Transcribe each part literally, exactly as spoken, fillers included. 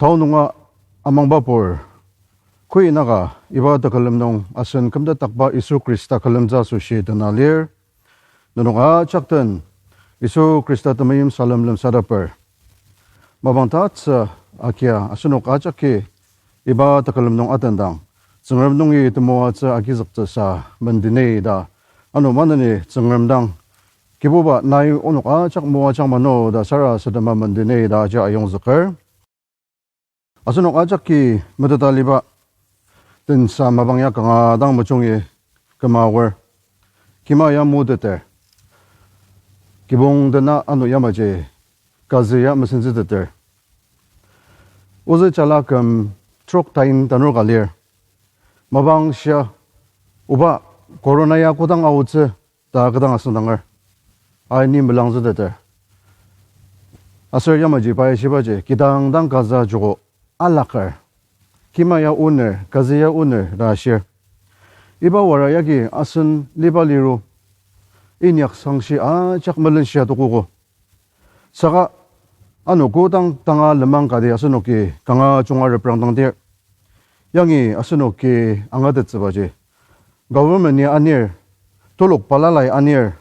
Tao nunga amangbapur, koinaka iba tekülem nung asen kümtetdakba Yisu Khrista külemtsü asoshi tena lir. Nenok ajak den Yisu Khrista temeim salem lemsateper. Mapang tatsü agia asenok ajaki iba tekülem nung atendang, Tsüngrem nungi temoatsü agizüktsüsa mendeni ta, ano maneni Tsüngrem dang, Kibuba, nai onok ajak moajang mano ta sarasadema mendeni ta aji ayongzüker. Asenok ajaki meteta liba tensa mapang ya kanga dang mejungi küma aor. Kima ya moteter. Kibong dena ano yamaji kazü ya mesentsüteter. Ozü jala küm trok tain tanur ka lir. Mapang shia oba corona ya kodang aotsü ta kodang asüngdanger. Ai ni melangzüteter. Aser yamaji pai shibaji kidang dang kazü joko alaker. Kima ya oner, kazü ya oner ta ashir. Iba wara yagi asen liba liru, inyak sangshi ajak melenshia tokogo. Saka ano kodang tanga lenmang kati asenoki kanga junga reprangdangdir. Yangi asenoki angatettsübaji, government-i anir, telok balalai anir,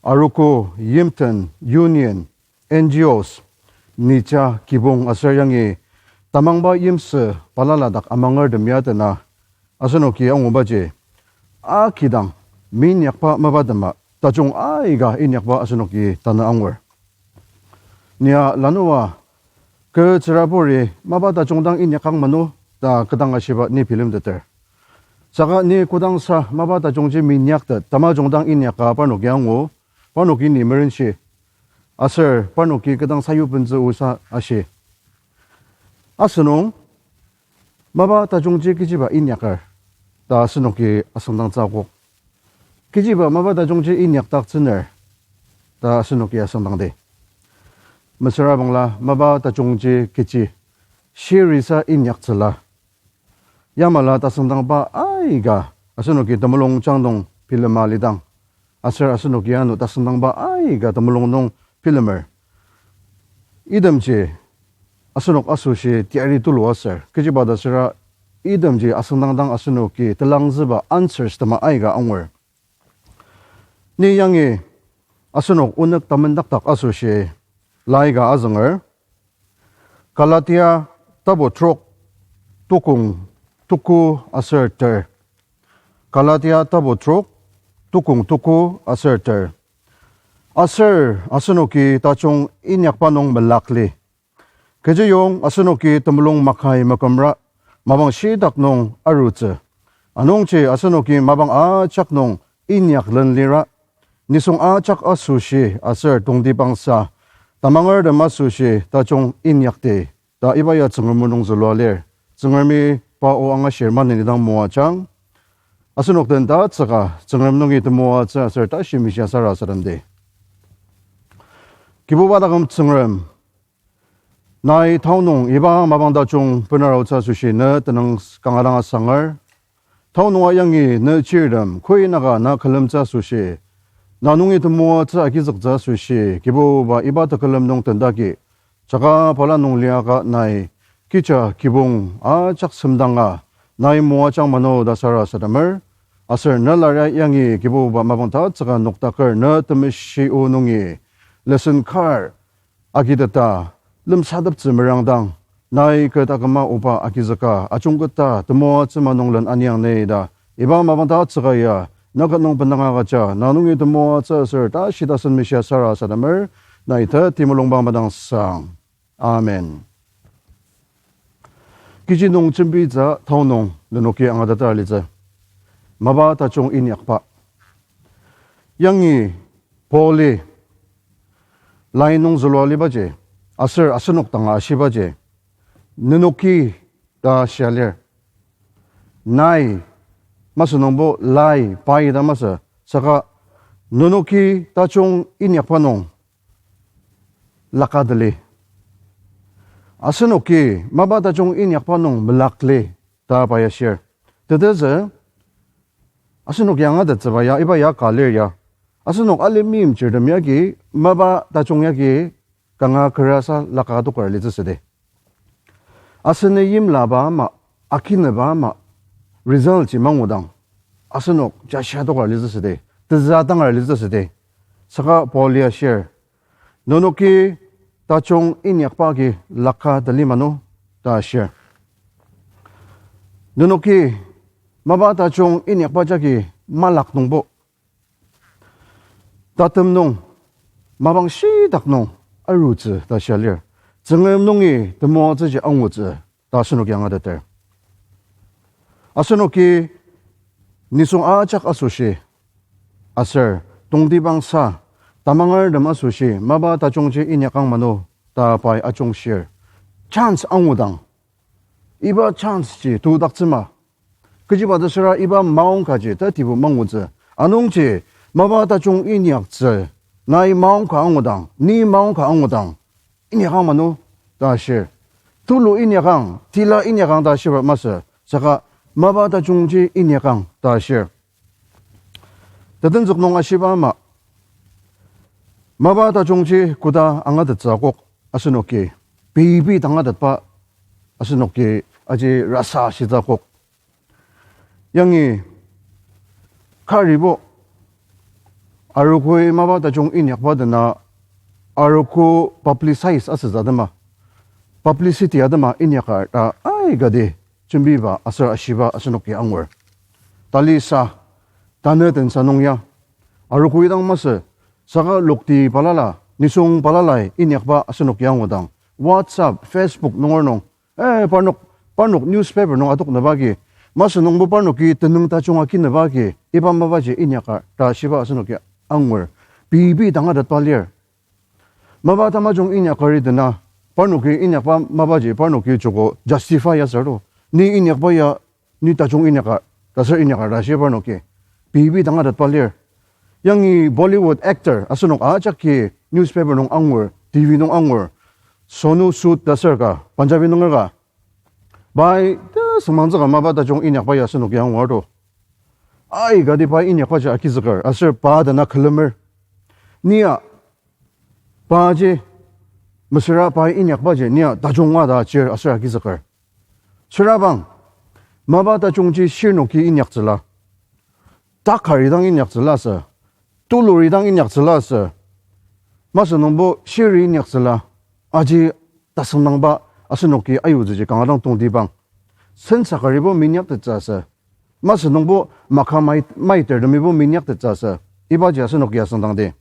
arogo, yimten, union, N G Os, nija, kibong aser yangi tamangba yimsü balala dak amangertem ya tena asenoki angubaji, akidang minyakba mapatem a tajung aika inyakba asenoki tanü angur. Nia lanua, kü tsüraburi mapa tajung dang inyakang mano ta kodang ashiba ni bilemteter. Saka ni kodangsa mapa tajungji minyaktet tamajung dang inyaka parnoki angu, parnoki ni merenshi, aser parnoki kodang sayubentsü osa ashi. Asenung mapa tajungji kechiba inyaker ta asenoki asüngdangtsü akok. Kechiba mapa tajungji inyakdaktsüner ta asenoki asüngdangdi. Mesüra bangla mapa tajungji kechi shirisa inyaktsüla. Yamala tasüngdangba aika asenoki temulung jang nung bilema lidang, aser asenoki ano tasüngdangba aika temulung nung bilemer. Itemji asenok asoshi teyari tulu aser, kechiba ta süra itemji asüngdangdang asenoki telangzüba answers tema aika angur. Ni yangi asenok onük tamendakdak asoshi laika azünger. Galatia tapu trok, tukong tuku aser ter. Galatia tapu trok, tukong tuku aser ter. Aser asenoki tajung inyakba nung melakli. Kechiyong asenoki temulung makai makümra mapang shitak nung arutsü. Anungji asenoki mapang ajak nung inyak lenlira, nisung ajak asoshi aser tongtibangsa tamangertem asoshi tajung inyakdi ta iba ya Tsüngrem o nung zülua lir. Tsüngremi pa o angashir maneni dang moajang. Asenok den tatsüka Tsüngrem nungi temoatsü aser tashi mishia sarasademdi. Kibuba taküm Tsüngrem, nai tao nung iba mapang tajung benaraotsü asoshi ne tenüng kanga dang asanger. Tao nunga yangi ne chirtem koinaka na külemtsü asoshi, na nungi temoatsü agizüktsü asoshi, Kibuba iba tekülem nung tendaki jaka bala nung liaka nai kija kibong ajak semdanga nai moajang mano ta sarasademer. Aser ne lara yangi Kibuba mapang tatsüka noktaker ne temeshi o nungi lesson kar agiteta lemsateptsü merangdang, nai kü taküma oba agizüka ajungketa temoatsü ma nung len aniang ne ta iba mapang tatsüka ya na ka nung bendang agüja na nungi temoatsü aser ta shita sen mishia sarasademer, nai ta temulungba madangsang. Amen. Kechi nung jembitsü tao nung nenoki angateta alitsü. Mapa tajung inyakba. Yangi Pauli lai nung zülua alibaji, aser asenok danga ashibaji, nenoki ta shia lir. Nai masü nungbo lai pai ta masü, saka nenoki tajung inyakba nung lakadeli. Asenoki mapa tajung inyakba nung melakli ta pa ya shir. Tetezü, asenok ya angatettsüba ya, iba ya ka lir ya. Asenok alima meimchirtem yagi, mapa tajung yagi, kanga kerasa laka adoker litsü südi. Aseni yimlaba ama, akineba ama, result ji mangudang, asenok jashia tokar litsü südi, tezü tangar litsü südi. Saka Paul ya shir, nenoki tajung inyakba agi laka tali mano ta shir. Nenoki mapa tajung inyakba jagi malak nungbo, tatem nung, mapang shitak nung arutsü ta shia lir. Tsüngrem nungi temoatsüji angutsü ta asenoki angateter. Asenoki nisung ajak asoshi, aser tongtibangsa, tamangertem asoshi mapa tajungji inyakang mano ta pai ajungshir. Chance angudang, iba chance ji tudaktsüma. Kechiba tesüra iba maongkaji tatibo mangutsü. Anungji mapa tajung inyaktsü, nai maongka angudang, ni maongka angudang, inyakang mano ta shir. Tulu inyakang, tila inyakang ta shiba masü, saka mapa tajungji inyakang ta shir. Tetenzük nung ashiba ama, mapa tajungji koda angatettsü akok asenoki, pei pei tangatetba asenoki aji rasa shitsü akok. Yangi karibo, arogoi mapa tajung inyakba dena, arogo publicize asütsü atema, publicity atema inyaka ta aikati jembiba aser ashiba asenoki angur. Talisa, tanü tensa nung ya, arogoi dang masü, saka lokti balala, nisung balalai inyakba asenoki angudang, WhatsApp, Facebook nunger nung, eh, parnok, parnok newspaper nung atoknüba agi, masü nungbo parnoki tenüng tajung akinüba agi, iba mapaji inyaka ta shiba asenoki angur. Pei pei tangatetba lir. Mapa tamajung inyakari dena, parnoki inyakba mapaji parnoki joko justify asür to. Ni inyakba ya, ni tajung inyaka, ta ser inyaka ta shi parnoki. Pei pei tangatetba lir. Yangi Bollywood actor asenok ajaki newspaper nung angur, T V nung angur, Sonu Sood ta ser ka, Punjabi nunger ka, pai ta sengmangtsüka mapa tajung inyakba ya asenoki angur to. Aikati pai inyakbaji agizüker aser pa dena külemer. Nia paji, mesüra pai inyakbaji nia tajunga ta chir aser agizüker. Sürabang, mapa tajungji shirnoki inyaktsüla, takari dang inyaktsüla sü, tuluri dang inyaktsüla sü, masü nungbo shiri inyaktsüla, aji tasüngdangba asenoki ayutsüji kanga dang tongtibang. Sensakaribo minyaktettsü sü, masü nungbo maka mai, maiter temibo minyaktettsü sü, ibaji asenoki asüngdangdi.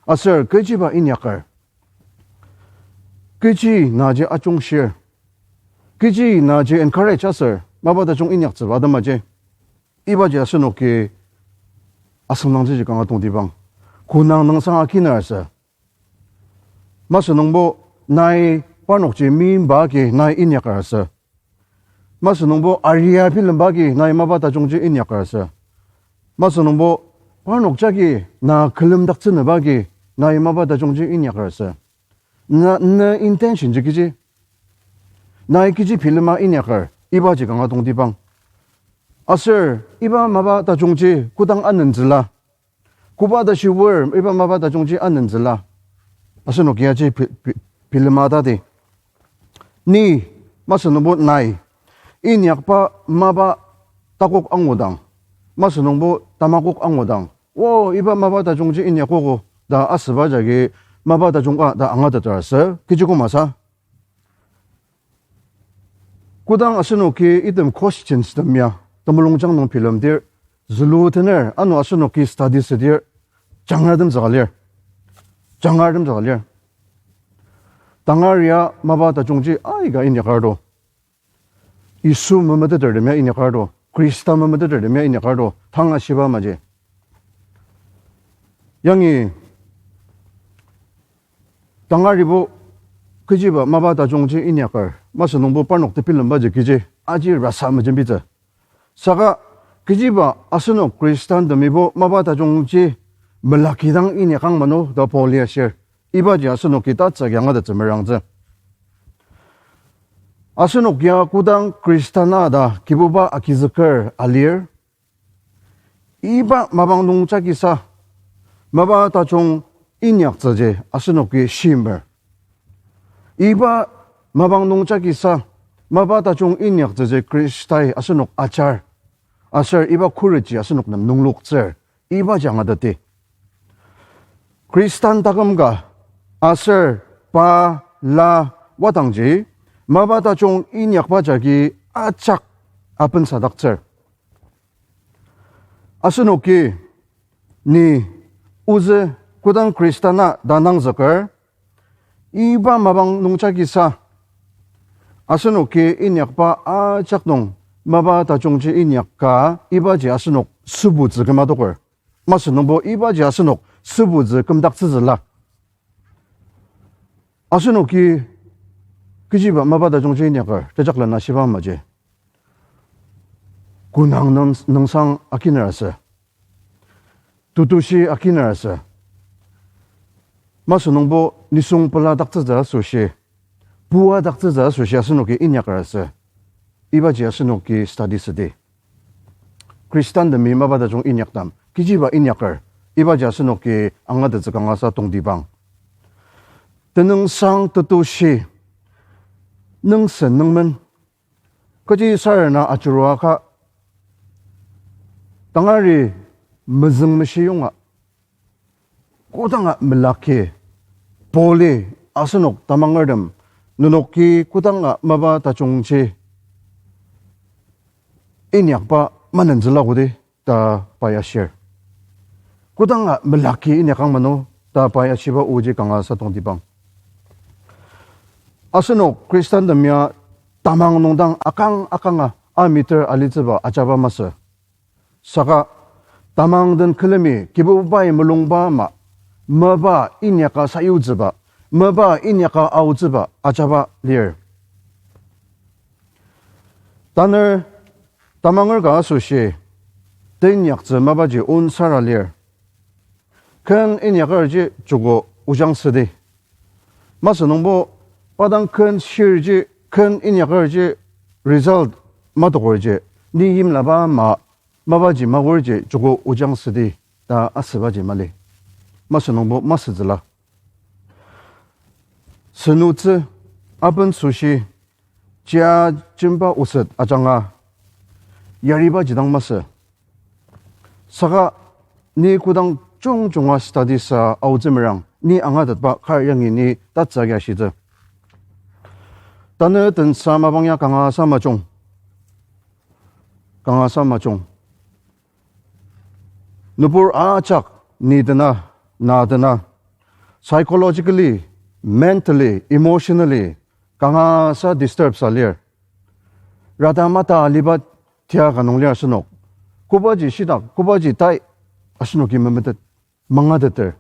Aser kechiba inyaker, kechi naji ajungshir, kechi naji encourage aser mapa tajung inyaktsüba atemaji, ibaji asenoki asüngdangtsüji kanga tongtibang. Konang nüngsang akiner sü, masü nungbo nai parnokji meimba agi nai inyaker sü, masü nungbo aria bilemba agi nai mapa tajungji inyaker sü, masü nungbo parnok jagi na külemdaktsünüba agi nai mapa tajungji inyaker sü, na, na intention ji kechi, nai kechi bilema inyaker, ibaji kanga tongtibang. Aser iba mapa tajungji kodang anentsüla, koba tashi wor iba mapa tajungji anentsüla, asenoki aji bi-, bi-, bilema tadi. Ni, masü nungbo nai inyakba mapa takok angudang, masü nungbo tamakok angudang, o, iba mapa tajungji inyakogo ta asüba jagi mapa tajung ka ta angateter sü, kechi koma sa. Kodang asenoki item questions tem ya temulungjang nung bilemdir, zülu tener ano asenoki study südir, jangratemtsüka lir. Jangratemtsüka lir. Tangar ya mapa tajungji aika inyakar to. Yisu memetetertem ya inyakar to. Khrista memetetertem ya inyakar to. Tanga shiba maji. Yangi tangaribo kechiba mapa tajungji inyakar, masü nungbo parnok tebilembaji kechi, aji rasa mejembitsü. Saka kechiba asenok Khristan temibo mapa tajungji melaki dang inyakang mano ta Paul ya shir. Ibaji asenoki tatsüka angatettsü merangtsü. Asenok ya kodang Khristan ta Kibuba agizüker alir, iba mapang nung jakisa mapa tajung inyaktsüji asenoki shimer. Iba mapang nung jakisa Mapa tajung inyaktsütsü Khristai asenok ajar, aser iba khuretji asenok nem nungloktsür, ibaji angateti. Khristan taküm ka aser pa la wadangji, mapa tajung inyakba jagi ajak apensadaktsür. Asenoki ni ozü kodang Khristan na tanangzüker, iba mapang nungjagi sa, asenoki inyakba ajak nung mapa tajungji inyak ka ibaji asenok sübutsü küma adoker. Masü nungbo ibaji asenok sübutsü kümdaktsütsüla. Asenoki kechiba mapa tajungji inyaker, tejaklena shiba amaji. Konang nung, nüngsang akiner asü. Tetushi akiner asü. Masü nungbo nisung peladaktsütsü asoshi, puadaktsütsü asoshi asenoki inyaker asü. Ibaji asenoki study südi. Khristanemi mapa tajung inyakdang, kechiba inyaker, ibaji asenoki angatettsü kangasa tongtibang. Tenüngsang tetushi, nüngsen nüngmen, kechi sarena ajurua ka, tangari mezüng meshiyonga, kodanga melaki, Pauli asenok tamangertem, nenoki kodanga mapa tajungji inyakba manentsüla kodi ta pai ashir. Kodanga melaki inyakang mano ta pai ashiba oji kangasa tongtibang. Asenok Khristantemia tamang nungdang akang akanga ameter alitsüba ajaba masü. Saka tamang den külemi Kibubai mulungba ama, mapa inyaka sayutsüba, mapa inyaka aotsüba ajaba lir. Tanü tamanger ka asoshi, teinyaktsü mapaji onsara lir. Ken inyakerji joko ojang südi. Masü nungbo, pa dang ken shirji, ken inyakerji result matokerji, ni yimlaba ama, mapaji makurji joko ojang südi ta asübaji mali. Masü nungbo masütsüla. Senotsü, aben süshi, chia jemba oset ajanga, yaribaji dang masü. Saka ni kodang jungjunga study sa aotsü merang, ni angatetba kar yangi ni tatsü agi ashitsü. Tanü tensa mapang ya kangasa majung. Kangasa majung. Nübur ajak ni dena, na dena, psychologically, mentally, emotionally, kangasa disturb sa lir. Rata mata aliba tia ka nung lir asenok. Kobaji shitak, kobaji tai, asenoki memetet, mangateter.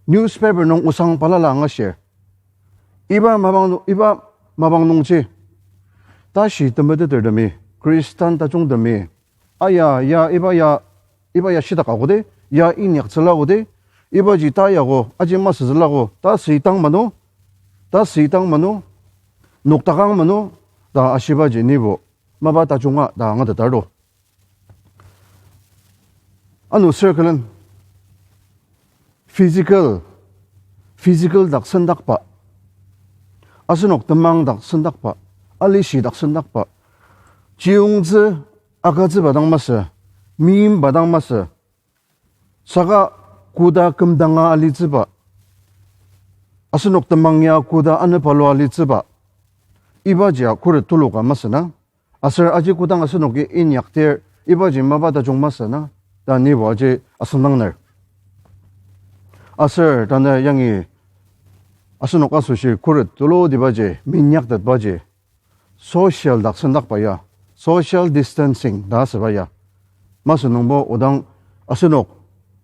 Newspaper nung osang balala angashir. Iba mapang nu-, iba mapang nungji tashi temetetertemi, Khristan tajungtemi, aya, ya, iba ya, iba ya shitak akodi, ya inyaktsüla akodi, ibaji ta yako, aji masütsüla ako, ta süitang mano, ta süitang mano, noktakang mano, ta ashibaji nibo mapa tajunga ta angatetardo. Ano circle-en physical, physical dak sendakba, asenok temang dak sendakba, alishi dak sendakba, chiyungtsü agütsüba dang masü, meimba dang masü, saka koda kümdanga alitsüba, asenok temang ya koda anepalua alitsüba, ibajia khuret tuluka masü na. Aser aji kodang asenoki inyakdir, ibaji mapa tajung masü na, ta nibo aji asüngdangner. Aser tanü yangi asenok asoshi khuret tulutibaji, minyaktetbaji, social dak sendakba ya, social distancing ta asüba ya. Masü nungbo odang asenok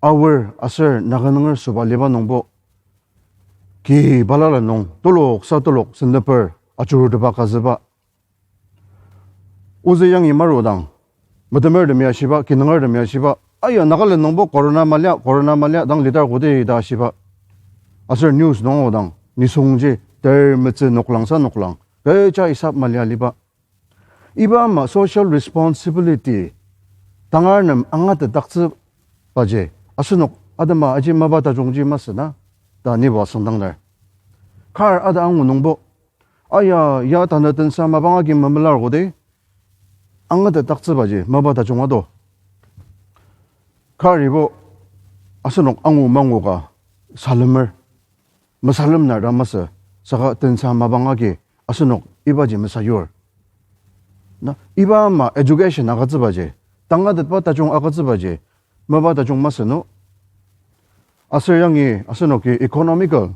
aor aser nakanunger süba liba nungbo, ki balala nung teloksa telok sendeper ajuruteba kazüba. Ozü yangi marudang, metemertemi ashiba, kinungertemi ashiba, aya Nagaland nungbo corona malia, corona malia dang lidar kodi ta ashiba. Aser news nung odang, nisungji ter metsü noklang sa noklang, kecha isap malia liba. Iba ama social responsibility, tangar nem angatetdaktsübaji, asenok atema aji mapa tajungji masü na, ta nibo asüngdangner. Kar ata angu nungbo, Aya, ya tanü tensa mapang agi memelar kote. Angatetdaktsübaji mapa tajung ato. Karibo asenok angu mangu ka salemer. Mesalemner ta masü, saka tensa mapang agi asenok ibaji mesayur. Na, iba ama education agütsübaji, tangatetba tajung agütsübaji, mapa tajung masü no. Aser yangi asenoki economical,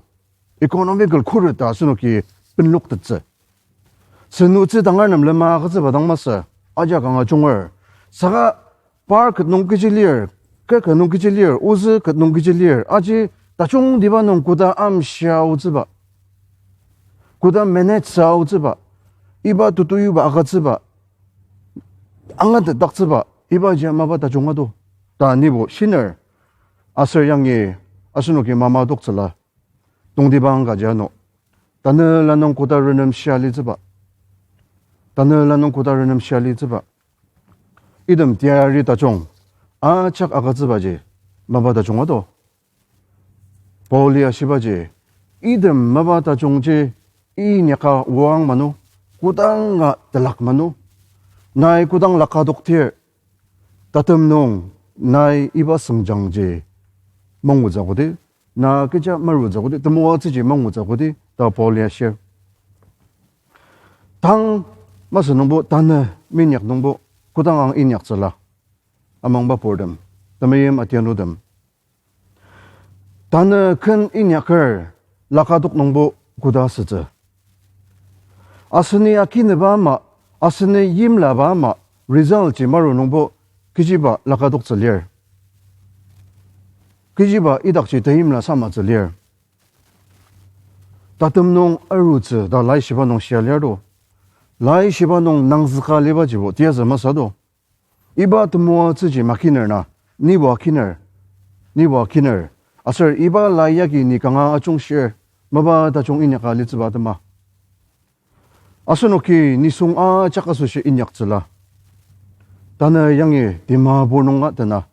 economical khuret ta asenoki benloktettsü. Senotsü tangar nem lema agütsüba dang masü, aja kanga junger. Saka par ket nung kechi lir, ke ket nung kechi lir, ozü ket nung kechi lir, aji tajungtiba nung koda amshia aotsüba, koda manage sa aotsüba, iba tutuyuba agütsüba, angatetdaktsüba, ibaji mapa tajung ato. Ta nibo shiner, aser yangi asenoki mama toktsüla. Tongtibang kaji ano, tanela nung koda renemshia litsüba, tanela nung koda renemshia litsüba, item teyari tajung ajak agütsübaji mapa tajung ato. Pauli ashibaji, item mapa tajungji inyaka oang manu, kodanga telak manu, nai kodang lakadoktir, tatem nung nai iba sengjangji mangutsü kodi, na kecha marutsü kodi, temoatsüji mangutsü kodi, ta Pauli ashir. Tang masü nungbo tanü minyak nungbo kodang ang inyaktsüla, amangba purtem, temeim atianutem, tanü ken inyaker lakadok nungbo koda asütsü? Aseni akineba ama, aseni yimlaba ama, result ji maru nungbo kechiba lakadoktsü lir? Kechiba idakji teyimla samatsü lir? Tatem nung arutsü ta laishiba nung shia lir to. Laishiba nung nangzüka libajibo tiyazü masü to. Iba temoatsüji makiner na, nibo akiner, nibo akiner, aser iba lai yagi ni kanga ajungshir, mapa tajung inyaka litsüba atema. Asenoki nisung ajak asoshi inyaktsüla. Tanü yangi Dimapur nunga tena,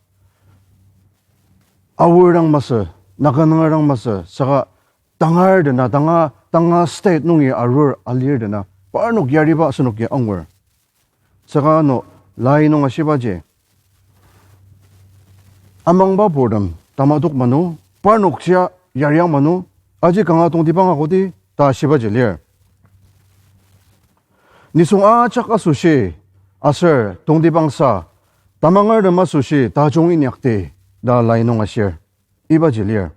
Aor dang masü, Naga nunger dang masü, saka tangar dena, tanga, tanga state nungi arur alir dena, parnok yariba asenoki angur. Saka ano lai nung ashibaji, amangba purtem tamadok manu, parnok shia yariang manu, aji kanga tongtibang akoti ta ashibaji lir. Nisung ajak asoshi, aser tongtibangsa, tamangertem asoshi tajung inyakdi ta lai nung ashir. Ibaji lir.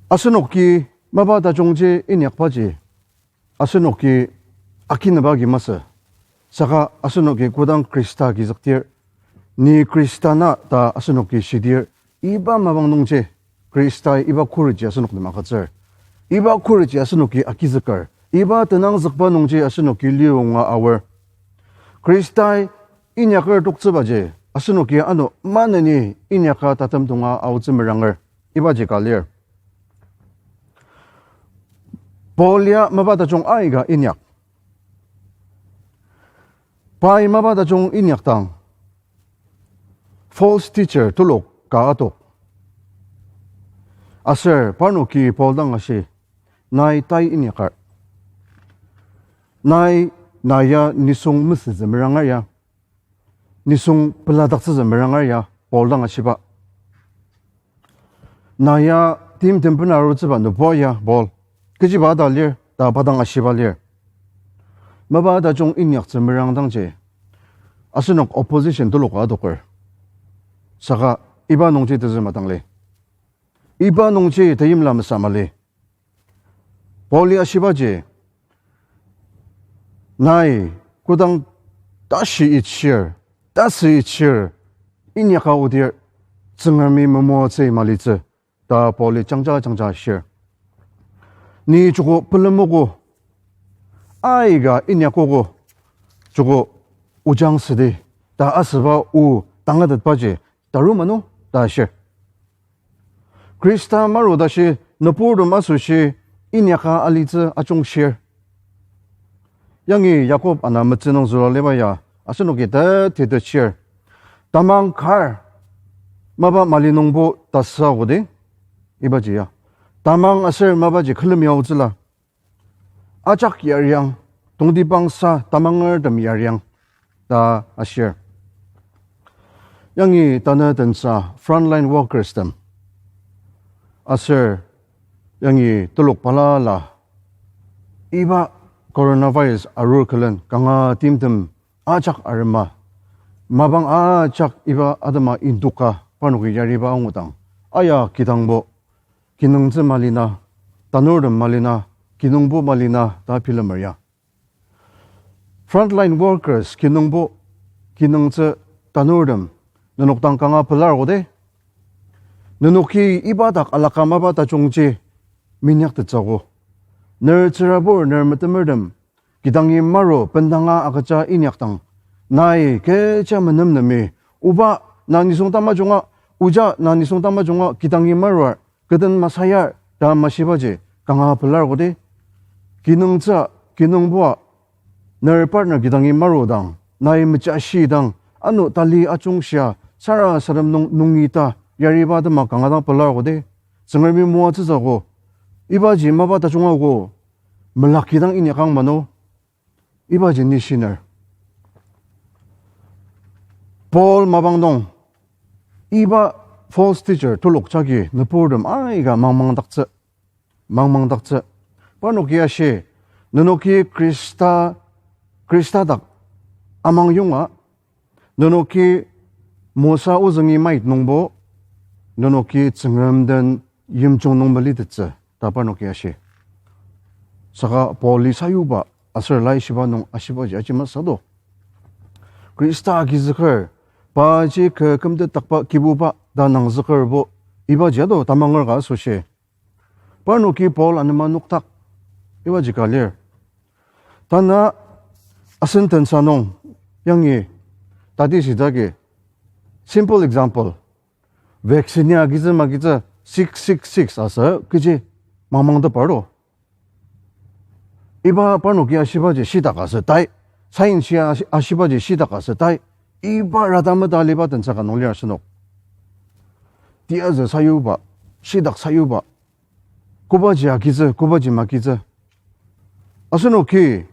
Asenoki mapa tajungji inyakbaji, asenoki akineba agi masü. Saka asenoki kodang Khrista agizükdir, ni Khrista na ta asenoki shidir, iba mapang nungji Khristai iba khuretji asenok nem agütsür. Iba khuretji asenoki agizüker. Iba tenangzükba nungji asenoki liyonga aor. Khristai inyaker toktsübaji, asenoki ano maneni inyaka tatem tonga aotsü meranger. Ibaji ka lir. Paul ya mapa tajung aika inyak. Pai mapa tajung inyakdang, false teacher telok ka adok. Aser parnoki Paul dang ashi, nai tai inyakar. Nai, na ya nisung mesütsü meranger ya, nisung peladaktsütsü meranger ya, Paul dang ashiba. Na ya timtem bena arutsüba nübo ya, Paul. Kechiba ta lir, ta pa dang ashiba lir. Mapa tajung inyaktsü merangdangji, asenok opposition telok adoker. Saka iba nungji tezü madang li. Iba nungji teyimla mesa mali. Paul-i ashibaji, nai kodang tashi ichir, tasü ichir, inyaka odir, Tsüngremi memoatsü malitsü, ta Paul-i jangja jangja ashir. Ni joko pelemogo, aika inyakogo, joko ojang südi, ta asüba o tangatetbaji, taru mano, ta ashir. Khrista maru tashi nüburtem asoshi inyaka alitsü ajungshir. Yangi Yakob ana metsü nung zülua liba ya, asenoki teti teshir. Tamang kar, mapa mali nungbo tasü agodi, ibaji ya. tamang aser mapaji külemi aotsüla. Ajak yariang, tongtibangsa tamangertem yariang, ta ashir. Yangi tanü tensa frontline workers tem aser yangi telok balala iba coronavirus arur külen kanga timtem ajak arema, mapang ajak iba atema indoka parnoki yariba angudang, aya kidangbo, kinungtsü mali na, tanurtem mali na, kinungbo mali na ta bilemer ya. Frontline workers, kinungbo, kinungtsü, tanurtem, nenok dang kanga pelar kote. Nenoki iba dak alaka mapa tajungji minyaktettsüogo. Ner tsürabur, ner metemertem, kidangi maru bendanga agüja inyakdang, nai kecha menemnemi, oba, na nisung tamajunga, oja, na nisung tamajunga kidangi maruar, kü den masayar ta mashibaji kanga pelar kote. Kinungtsü, kinungboa, ner partner kidangi marudang, nai mejashidang, ano tali ajungshia, sarasadem nung nungi ta yariba atema kanga dang pelar kote. Tsüngremi moatsütsüogo, ibaji mapa tajungogo, melaki dang inyakang mano. Ibaji ni shiner. Paul mapang nung, iba false teacher telok jagi nüburtem aika mangmangdaktsü, mangmangdaktsü. Parnoki ashi, nenoki Khrista, Khrista dak amang yonga, nenoki Mosa ozüngi mait nungbo, nenoki Tsüngrem den yimjung nung melitettsü, ta parnoki ashi. Saka Paul-i sayuba aser laishiba nung ashibaji aji masü do. Khrista agizüker, paji kü kümtetdakba Kibuba ta nangzükerbo, ibaji ado tamanger ka asoshi. Parnoki Paul anema nokdak, ibaji ka lir. Tanü asen tensa nung yangi tati shidagi, simple example, vaccine ya agitsü magitsü six six six asü kechi mangmangtepar to. Iba parnoki ashibaji shitak asü tai, science ya ashi-, ashibaji shitak asü tai, iba rata meta aliba tensa ka nung lir asenok. Tiyazü sayuba, shitak sayuba, kobaji agitsü, kobaji magitsü. Asenoki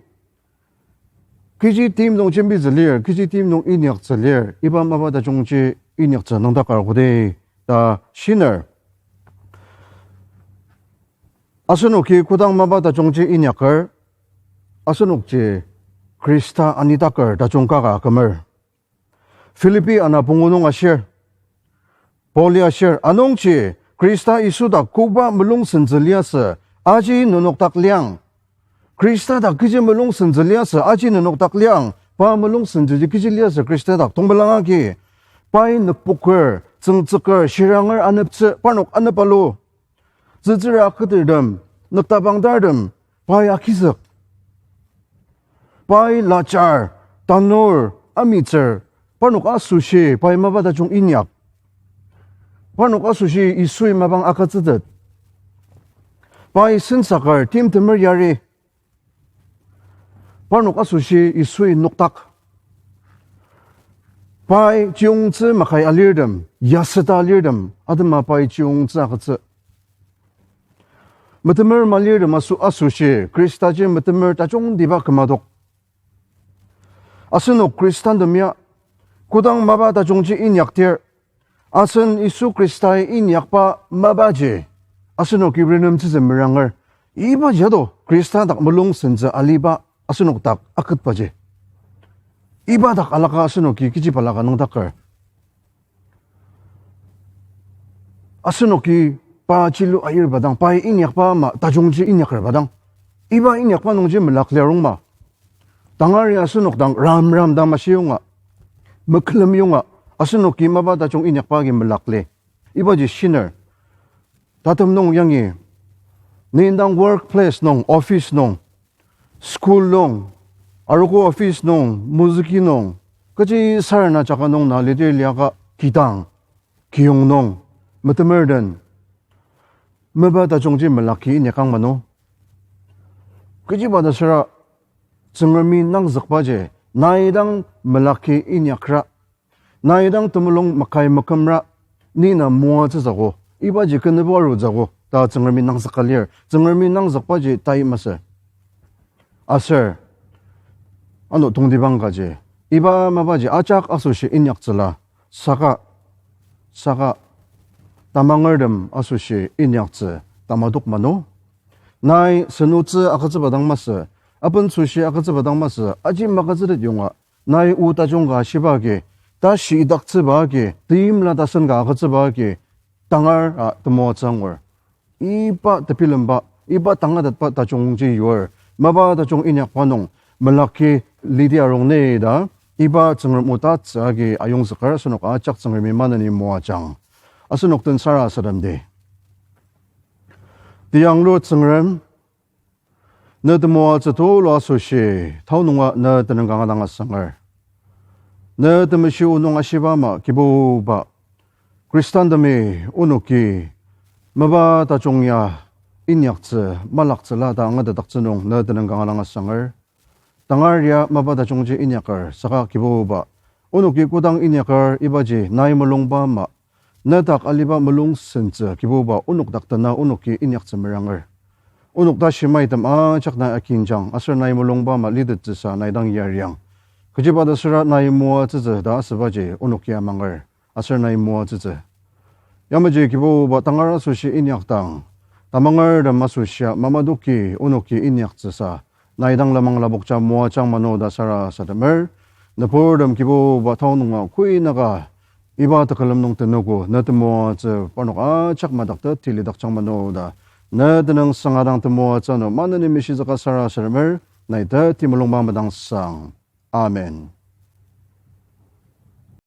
kechi tim nung jembitsü lir, kechi tim nung inyaktsü lir, iba mapa tajungji inyaktsü nüngdaker koda ta shiner. Asenoki kodang mapa tajungji inyaker, asenokji Khrista anidaker tajung kaka akümer. Philippi ana pungu nung ashir, Paul-i ashir, anungji Khrista Yisu dak koba mulung sentsü liasü, aji nenok dak liang. Khrista dak kechi mulung sentsü liasü, aji nenok dak liang. Pa mulung sentsüji kechi liasü Khrista dak tongpelang agi, pai nükpoker, tsüngtsüker, shiranger aneptsü, parnok anepalu. Tsütsüra ketertem, nüktabangdartem, pai agizük. Pai lajar, tanur, amitsür, parnok asoshi pai mapa tajung inyak. Parnok asoshi Yisui mapang agütsütet. Pai sensaker, timtemer yari. Parnok asoshi Yisui nokdak. Pai chiyungtsü makai alirtem, yasüta alirtem, atema pai chiyungtsü agütsü. Metemer malirtem aso-, asoshi Khristaji metemer tajungtiba kümadok. Asenok Khristantem ya, kodang mapa tajungji inyakdir, asen Yisu Khristai inyakba mapaji asenoki renemtsütsü meranger. Ibaji ado Khrista dak mulung sentsü aliba asenok dak aketbaji. Iba dak alaka asenoki kechi balaka nüngdaker. Asenoki pa chilu ayirba dang, pai inyakba ama tajungji inyakerba dang, iba inyakba nungji melak lir yonga, tangari asenok dang ram ram dang mashi yonga, mekülem yonga, asenoki mapa tajung inyakba agi melak lir. Ibaji shiner. Tatem nung yangi, ni indang workplace nung, office nung, school nung, arogo office nung, mozüki nung, kechi sarena jaka nung na lidir liaka kidang, kiyong nung, metemer den, mapa tajungji melaki inyakang mano. Kechiba ta süra, Tsüngremi nangzükbaji, nai dang melaki inyakra, nai dang temulung makai mekümra, ni na moatsütsüogo, ibaji kenübo arutsüogo. ta Tsüngremi nangzüka lir. Tsüngremi nangzükbaji tai masü. Aser, ano tongtibang kaji, iba mapaji ajak asoshi inyaktsüla, saka, saka, tamangertem asoshi inyaktsü tamadok mano. Nai senotsü agütsüba dang masü, aben soshi agütsüba dang masü, aji magütsütet yonga, nai o tajung ka ashiba agi, tashi idaktsüba agi, teimla tasen ka agütsüba agi, tangar a temoatsü angur. Iba tebilemba, iba tangatetba tajungji yur, mapa tajung inyakba nung, melaki lidi arung ni ta, iba Tsüngrem o tatsü agi ayongzüker asenok ajak Tsüngremi maneni moajang. Asenok den sarasademdi. Tiyanglur Tsüngrem, ne temoatsü tulu asoshi, tao nunga ne tenüng kanga dang asanger. Ne temeshi o nung ashiba ama Kibuba, Khristanemi onoki mapa tajung ya inyaktsü, malaktsüla ta angatetdaktsü nung ne tenüng kanga dang asanger. Tangar ya mapa tajungji inyaker, saka Kibuba, onoki kodang inyaker ibaji nai mulungba ama, nedak aliba mulung sentsü Kibuba onok dak tena onoki inyaktsü meranger. Onok tashi maitem ajak nai akinjang, aser nai mulungba ama litettsüsa nai dang yariang. Kechiba ta süra nai moatsütsü ta asübaji onoki amanger, aser nai moatsütsü. Yamaji Kibuba tangar asoshi inyakdang, tamangertem asoshia mamadoki onoki inyaktsüsa, nai dang lenmang lapokja moajang mano ta sarasademer, nüburtem Kibuba tao nunga kuinaka iba tekülem nung tenogo, ne temoatsü parnok ajak madak ta tilidakjang mano ta, ne tenüng sanga dang temoatsü ano maneni mishizüka sarasademer, nai ta timulungba madangsang. Amen.